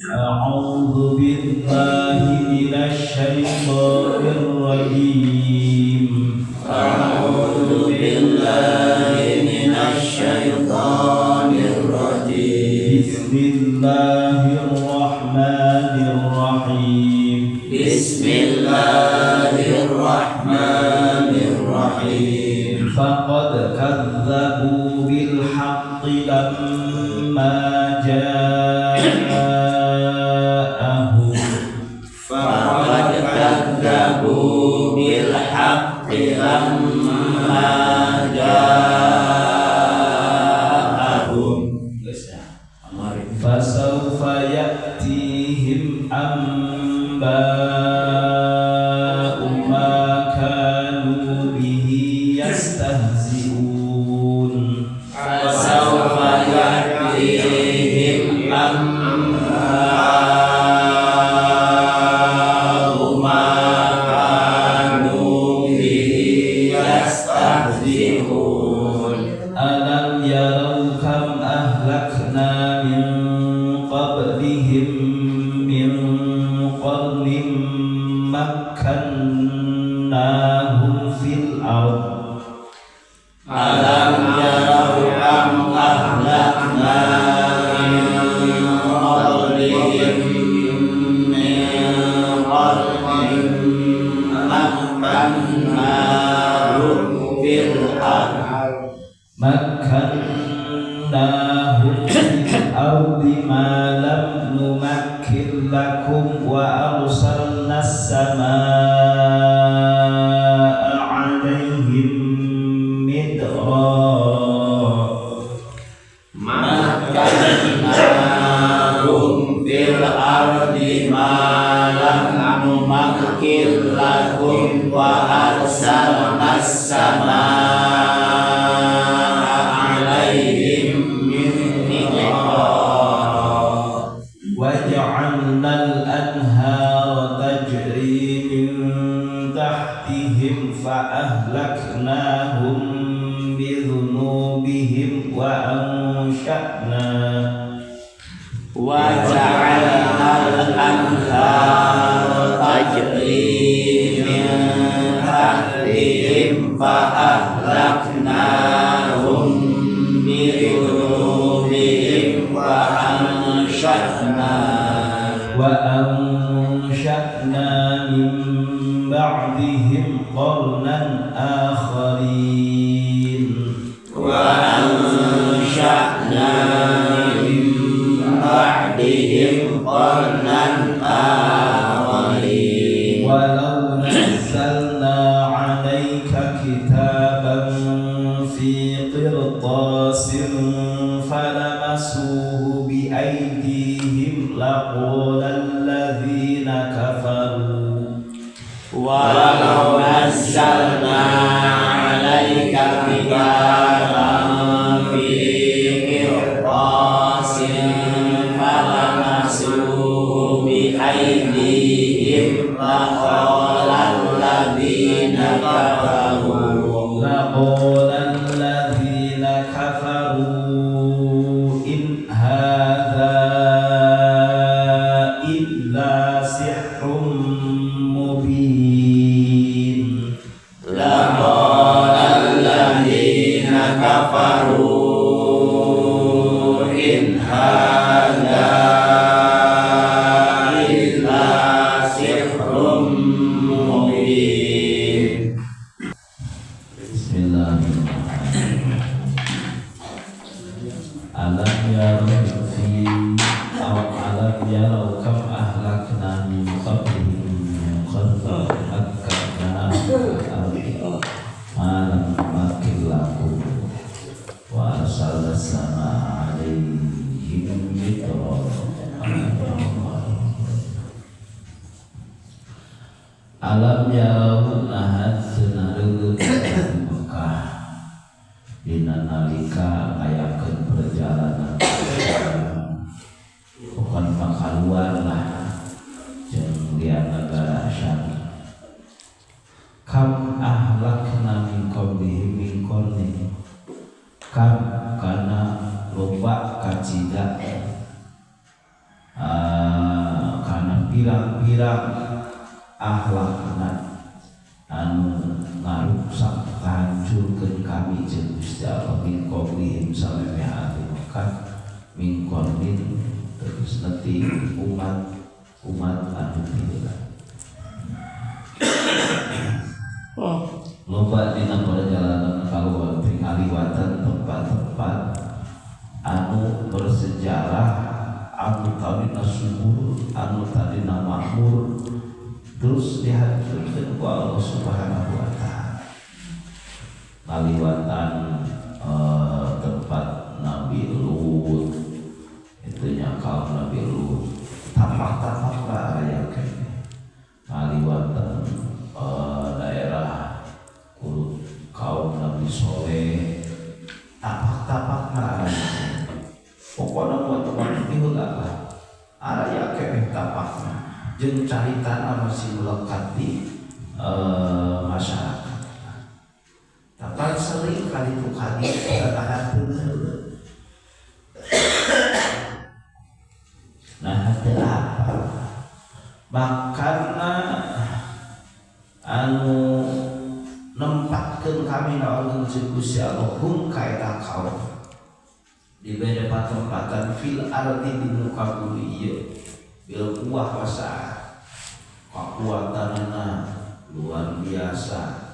A'udzu billahi minasy syaithanir rajim. A'udzu billahi minasy syaithanir rajim. Bismillahirrahmanirrahim. Bismillahirrahmanirrahim. Faqad kadzdzabu bil haqqi lamma ja'ahum. Faqad kadzdzabu bil haqqi lamma ja'ahum. Fasawfa ya'tihim amba'u ma kanu bihi yastahzi'un. Fasawfa ya'tihim amba'u ma kanu bihi yastahzi'un. Alam yarau kam ahlakna min qablihim min qarnin makkannahum fil ard. Alam yarau kam ahlakna min qablihim min qarnin makkannahum fil ard. Makkannahum fil ardi ma lam numakkin lakum wa arsalna as-samaa'a 'alaihim midrara. Makkannahum fil ardi ma lam numakkin lakum wa arsalna as-samaa'a 'alaihim midrara. Wa ja'alna al-anhara tajri min tahtihim fa ahlaknahum bidzunubihim wa ansha'na. Wa ja'alna al-anhara tajri min tahtihim fa ahlaknahum bidzunubihim wa ansha'na. Wa ansha'na min ba'dihim qarnan akharin. Wa ansha'na min ba'dihim qarnan akharin. Walau nazzalna 'alaika kitaban fi qirtasin falamasuhu bi aydihim laqala alladzina kafaru. Walau nazzalna 'alaika kitaban fi qirtasin falamasuhu bi aydihim laqala alladzina kafaru. Laqala alladzina kafaru in hadza illa sihrun mubin. Laqala alladzina kafaru in hadza illa sihrun mubin. Bismillahirrahmanirrahim. Alam yarau fi aw alam yarau kam ahlakna min qablihim min qarnin makkannahum fil ardi ma lam numakkin lakum wa arsalna as-samaa'a 'alaihim midrara. Alam yarau nahat senareun Mekah dina nalika ngayakeun perjalanan bukan makaluar lah jeung lian negara Syam. Kam ahlakna min qablihim min qarnin. Kam kana loba kacida pirang-pirang akhlakna anu ngaruksak hancurkeun kami jeung Gusti Allah min qablihim samemeh ahli Mekah min qarnin terus nanti umat anu tiheula. Loba dina perjalanan kaluar ngaliwatan tempat-tempat anu bersejarah anu tadina subur anu tadina makmur terus dihancurkeun ku Allah Subhanahu wa taala. Ngaliwatan tempat Nabi Lut itu nya kaum Nabi Lut tapak-tapak lah aya keneh. Ngaliwatan daerah kaum Nabi Soleh tapak-tapak lah pokoknya buat teman itu lah aya keneh tapakna jeung caritana masih melekat di masyarakat. Tapi sering kali itu kali katakan nah hati apa makana anu nempatkeun kami naon jeung Gusti Allah hum ka eta kaum dibere patempatan fil ardi di muka bumi ieu bil kuah wasa kakuatanana luar biasa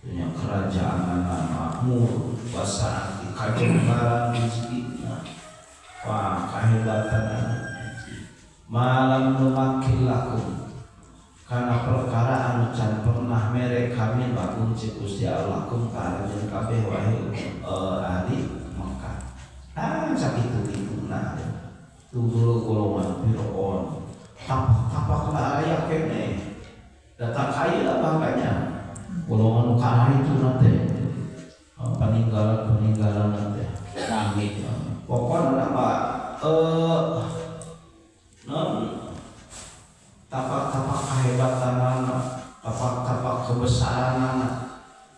punya kerajaanana makmur wasa kajembaran rezekina wah kahebatanana malam numakil lakum karena perkara anu can pernah mere kami lakum cik Gusti Allah lakum ka aranjeun kabeh wahai ahli Mekah. Ah sakitu-kituna tunggu golongan Fir'aun tapak-tapak aya keneh datang kaya lah makanya golongan ka itu nanti peninggalan-peninggalan nanti rame pokoknya apa non tapak-tapak kehebatan, tapak-tapak kebesaran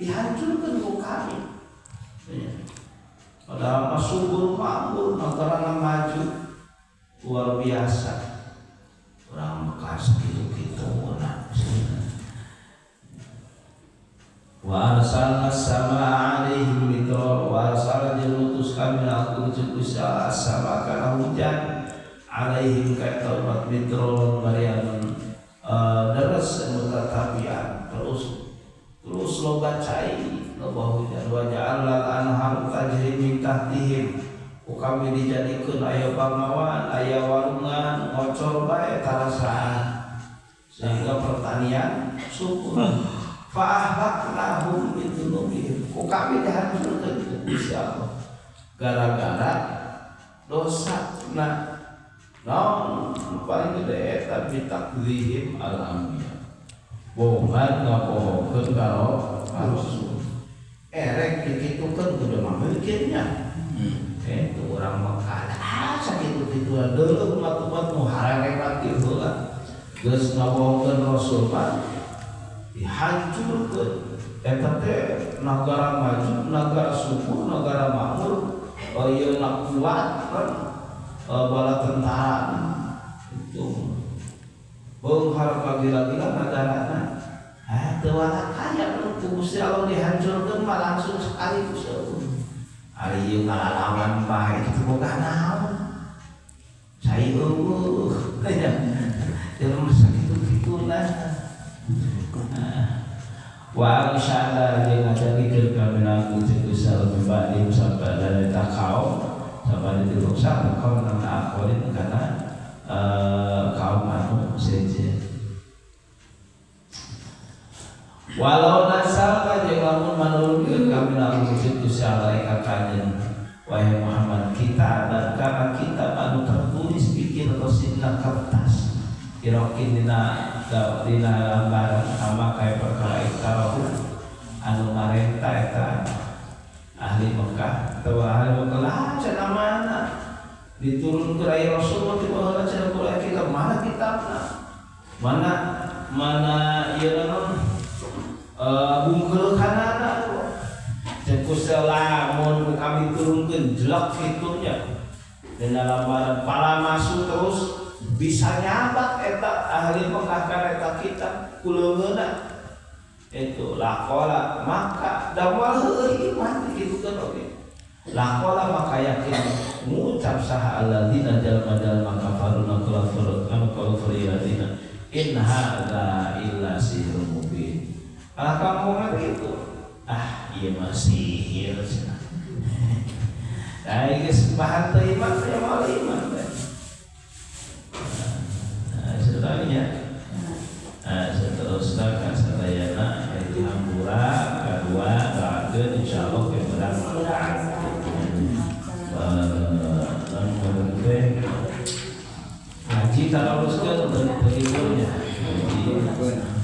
dihancurkan ku kami. Padahal subur makmur, negara maju luar biasa. Orang Mekah segitu-gitu nah. Wa arsalna samaa 'alaihim mitrar wa arsalna jeung kami aku jeung Gusti Allah sama kana hujan alaihim ka umat mitron barian deres mutatabian terus terus loba cai loba hujan wa ja'alna anhar tajri min tahtihim kami dijadikeun aya bangawan aya warungan ngocor bae tarasaan sehingga pertanian subur fa ahlaknahum bidzunubihim kami dihancurkeun ku Gusti Allah gara-gara dosa. Nah naon paling gede eta bitakdzihim al-anbiya bohongan ngabohongkeun ka rasul erek dikitukeun kudu mah mikirnya itu orang Mekah ah sakitu-kituan deuleuh umat-umat nu hararek heula geus ngabohongkeun rasul mah dihancurkeun eta teh nagara maju nagara subur nagara makmur ieu na kuat kan bala tentara itu beunghar gila-gila nagarana ah teu kaya ku Gusti Allah dihancurkeun mah langsung sekaligus ari ieu ngalalawan bae kitu boga naon cai eueuh nya jelema sakitu-kituna wa insyaallah jeung ngajadikeun kami nanggung cek Gusti Allah mibadi sampai eta kaum sampai diruksak kaum nang akorin karena kaum anu sejen. Walau nasalna jeung lamun manurunkeun kami nanggung cek Gusti Allah ka kanjeun wahai Muhammad kita dan karena kitab anu tertulis bikin dina kertas irokin dina dina lambaran sama kaya perkara iktarahu anu marenta eta ahli Mekah atau ahli Mekah lah cenah mana diturunkeun ai Rasul ti baheula cenah kula kitab mana kitabna mana mana ieu naon bungkeuleukanana jeung Gusti lamun ku kami turunkeun jelek fiturnya dina lambaran pala masuk terus Bisa nyabak eta ahli Mekah kana eta kitab ku leungeunna itu. Laqala, maka da moal heueuh iman kitu kan oge. Laqala, maka yakin ngucap saha alladzina jalma-jalma kafaruna kafir anu kafir alladzina in hadza illa sihrun mubin. Alah, kamu ngomong gitu, ah, iya mah sihir cenah. Nah, geus bahan teu iman teh moal iman teh. Nah, setelahnya. Nah, seterusnya ka sadayana itu hampura kedua doakeun insyaallah ke berang manfaat. Eh, ngaji teruskeun begitu nya. Ngaji.